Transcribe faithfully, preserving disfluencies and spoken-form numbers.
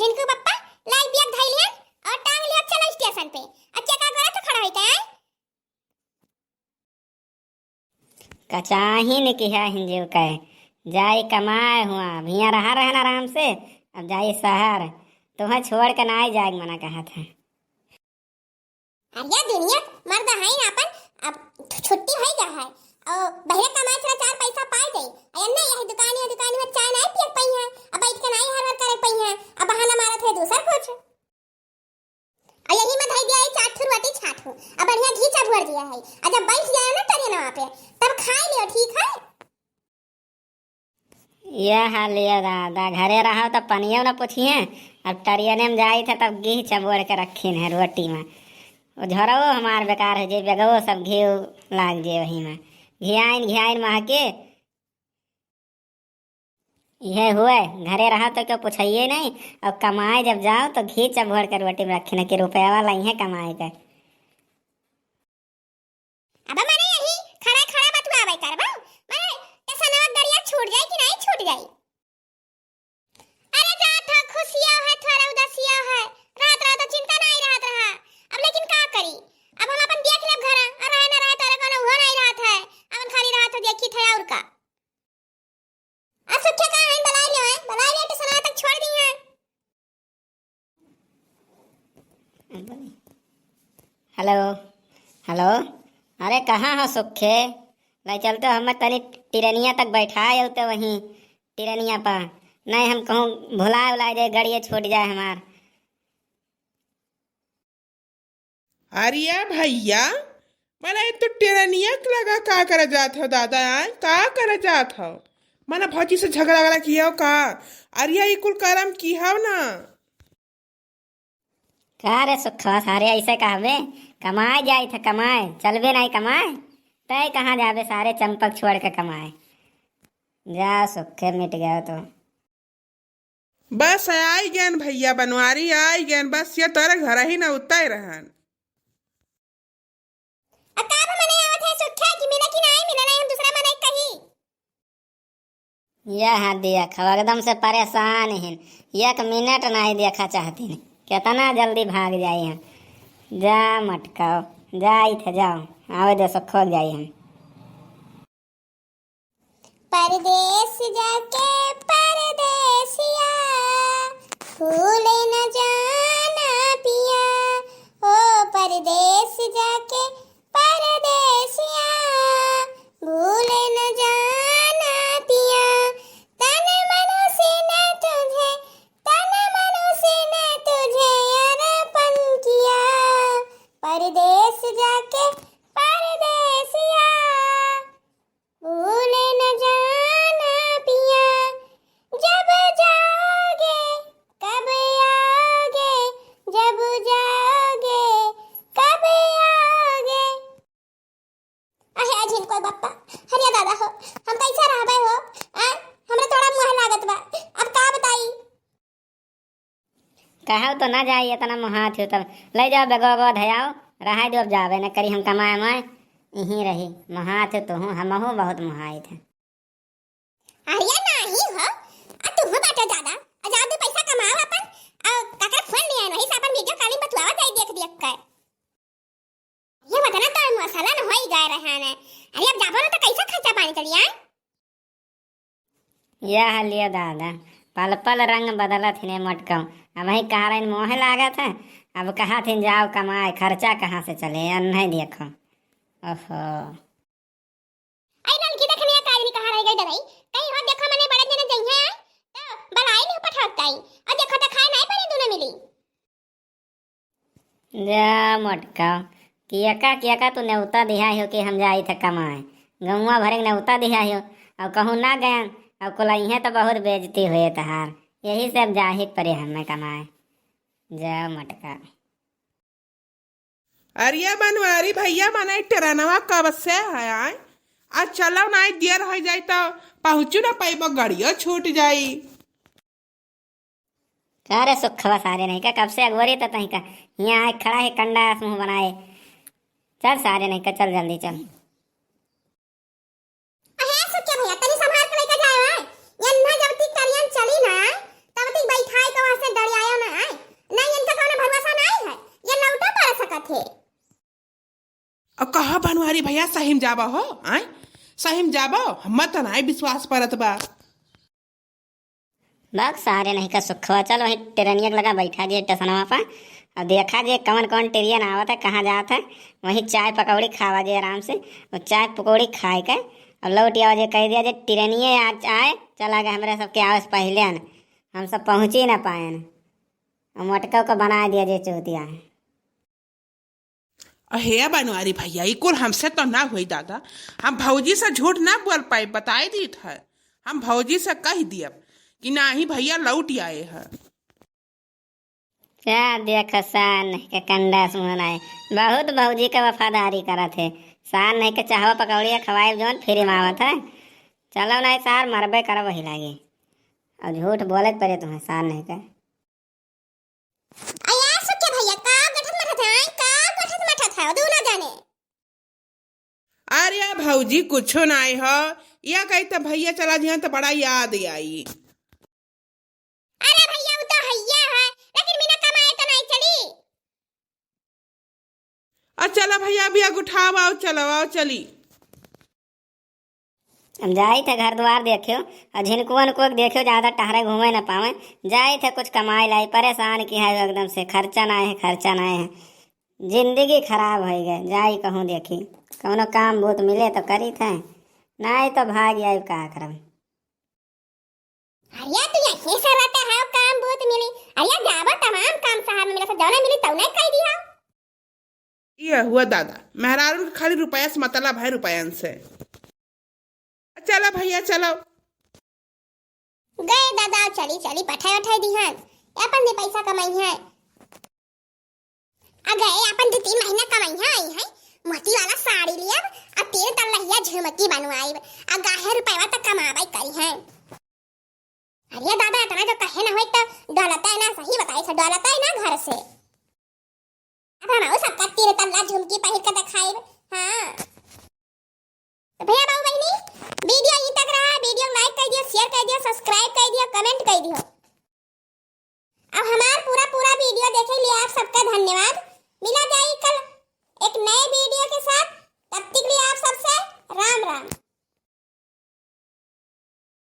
इनको पप्पा लाई बियक धई लिहन और टांग लिहन, चलो स्टेशन पे। अब क्या का करत खड़ा होई के, आय? कचाही ने किहा हिंजू कहे, जाई कमाए हुआ, अब हियाँ रहा रहन आराम से, अब जाई शहर, तुहैं छोड़ के नाई जाए के मना कहत है। अरे दुनिया, मर्द है ना अपन, अब छुट्टी होई गा है, और बहरे कमाए से चार पैसा पाए जाई। अरे ना, यही दुकान, यही दुकान में चाय नाई पिए पइहैं, अब बैठ के नाई हर हर करे पइहैं, अब बहाना मारत है दूसर कुछ। और यही में धई दिया है चार ठो रोटी, छाट हो, अब बढ़िया घी चबुअर दिया है, और जब बैठ जाए ना टरेनवा पे, तब खाए लियो, ठीक है? ये हाल ये दादा, घरे रहो तब पनियो न पूछिए, अब टरेने में जाई थे तब घी चबोड़ के रखिन है रोटी में। वो झोरवो हमार बेकार है जे, बेगवो सब घी लाग जे वही में, घियाइन घियाइन महके। इहे हुए, घरे रहा तो क्यों पूछिए नहीं, और कमाए जब जाओ तो घी चबोड़ के रोटी में रखिन कि रुपया वाला इहे कमाए के। अब मने यही खड़ा खड़ा बतुआवे करबो, मने टेसनवा गड़िया छूट जाई कि नाई छूट जाई? अरे जात हो, खुशिया है, थोड़ा उदासिया है, रात रहा तो चिंता नाई रहत रहा। अब लेकिन का करी, अब हम अपन देख लेब घर, और रहे ना रहे तोरे कोनो उहो नाई रहत है, अपन खाली रहत हो देखी थे और का। आ सुखे का है, बलाई लियो है, बलाई लियो, टेसनवा तक छोड़ दी है। हेलो, हेलो, अरे कहाँ हो सुखे? लाई चलते हो, हमें तनी टिरनिया तक बैठाए होते वहीं टिरनिया पर, नहीं हम कहूँ भुलाए उलाए दे, गड़िए छूट जाए हमार। अरे भैया, मने तू टेरनिया के लगा का करे जात हो दादा, आय? का करे जात हो? मने भौजी से झगड़ा वगड़ा किया हो का? अरे ई कुल करम की हो ना? का रे सुखवा, सारे ऐसे कहबे? कमाए जाई थे कमाए, चलबे नहीं कमाए? तय कहाँ जाबे सारे चंपक छोड़ के कमाए? जा सुखे मिट गया तो। बस आई गैन भैया, बनवारी आई गैन, बस ये तोरे घर ही ना उतर रहन। अब का अब मने आवत है सुखे कि मिले कि नाई मिले, नाई हम दूसरा मने कही। यह देख, एकदम से परेशान हिन, एक मिनट नाई देखा चाहती, कितना जल्दी भाग जाई हम। जा मटकाओ, जाई थे, जाओ, आवे दे सुखो जाई हम। परदेस जाके परदेसिया, भूले न जाना पिया। ओ परदेस जाके परदेसिया, भूले न जाना पिया। तन मन से न तुझे, तन मन से न तुझे अर्पण किया। परदेस जाके परदेसिया, भूले न जाना पिया, जब जाओगे, कब आओगे, जब जाओगे, कब आओगे। अहे अझिन कोई बप्पा, हरिया दादा हो, हम कैसे रहबे हो? आ, हमरा थोड़ा मुँह लागत बा, अब का बताई? कहल तो ना जाई, इतना मोहात हो तब ले जाओ, बेगो बेगो धयाओ, रहाई दो, अब जाबे न करी हम कमाए माए, यहीं रही। मोहात हो तोहू, हमहू बहुत मोहाइत है। अरे नाही हो, आ तू हो बाटो ज्यादा, आ जा दू पैसा कमाओ अपन, आ काकर फोन लिया, वही से अपन वीडियो कॉलिंग बतुआवा जाई देख देख कर। ये बता ना, तो मसाला न होई गए रहे ने। अरे अब जाबो ना तो कैसे खर्चा पानी चली आए? यह लियो दादा, पल पल रंग बदलत हिने मटकम। अब ही कहा रही मोहे लागत है, अब कहा थिन जाओ कमाए, खर्चा कहाँ से चले, अन्हे देखो। ओहो। आई ललकी देखनिया का आदमी कहाँ रह गई दवाई? कहीं हो देखो मने बड़े जने जइहे आए, तो बलाई नहीं पठावताई। और देखो तो खाए नहीं पड़ी दोनों मिली। जा मोटका, कियका कियका तू नेवता दिहा हो कि हम जाई थे कमाए। गौवा भरे के नेवता दिहा हो, और कहूँ ना गयन, और कुलइहे तो बहुत बेइज्जती हुए तहार। यही से अब जाही परे हमें कमाए। जा मोटका। अरे बनवारी भैया, मने ट्रेनवा कब से है आए? आ चलो ना, देर हो जाई तो पहुँचू ना पाइबो, गड़ियो छूट जाई। का रे सुखवा, सारे नहीं का कब से अगोरी तो तही का यहाँ आए खड़ा है, कंडा आस मुँह बनाए। चल सारे नहीं का, चल जल्दी चल। अहे सुखे भैया, तनी संभाल के लेके जाए है। ये ना जब तक ट्रेन चली ना, तब तक बैठाए के वहाँ से डरियायो अब बनवारी भैया सही में जाबा हो, आय? सही में जाबा, हम त नाय विश्वास परत बा। बक सारे नहीं का सुखवा, चल वहीं टेरनिया के लगा बैठा जे स्टेशनवा पर। अब देखा जे कौन कौन ट्रेन आवत है, कहाँ जात है। वहीं चाय पकौड़ी खावा जे आराम से। और चाय पकौड़ी खाए के और लौट आवा जे, कह दिया जे ट्रेनिये आज आए, चला गए हमरे सबके आवे से पहले न, हम सब पहुँच ही ना पाएन। और मोटका को बना दिया जे चूतिया है। अहे बनवारी भैया, ई कुल हमसे तो ना होई दादा। हम भौजी से झूठ ना बोल पाई, बताई दीत है। हम भौजी से कह दियब कि नाही भैया लौट आए है। क्या देख सार नहीं के कंडा सुन आए, बहुत भौजी के वफादारी करत है। सार नहीं के चाहवा पकौड़िया खवाए जौन फ्री में आवत है। चलो नहीं सार, मरबे करब वही लागी। और झूठ बोले के पड़े तुम्हें सार नहीं के। अया सुखे भैया, का गठत मठत है, आय, का गठत मठत है, दू ना जाने। अरे भौजी, कुछो नाय हो, या कही त भैया चला जिया त बड़ा याद आई। अरे भैया, वो तो हैया है, लेकिन बिना कमाए तो नहीं चली। आ चला भैया, अभी आग उठाओ, आओ चलो, आओ चली। अब जाइत है घर द्वार देखियो, और झिनकुअन को देखियो, ज्यादा टहरे घूमे न पावे। जाइत है कुछ कमाई लाई, परेशान की है एकदम से, खर्चा ना है, खर्चा ना है, जिंदगी खराब हो गए। जाई कहूँ देखी, कौनो काम बूत मिले तो करी थे, नाई तो भाग आई, का करब। अरे तू यही से रहता है, काम बूत मिली। अरे जाबो तमाम काम शहर में मिले से, जौने मिली तौने कह दिया। ये हुआ दादा, मेहरारू के खाली रुपया से मतलब है, रुपयन से। चलो भैया, चलो। गए दादा, चली, चली, पठाए, उठाए दिहन। अपन भी पैसा कमाई है। अगे, अपन दू तीन महीना कमाई है, आई है। मोती वाला साड़ी लियब, आ तीन तल्लहिया झुमकी बनवाइब। आ गाहे रुपया तो कमाबे करी है। अरे दादा, इतना जो कहे ना होई तो डलता है ना, सही बताई से, डलता है ना घर से। अब हम सबका तीन तल्ला झुमकी पहिर के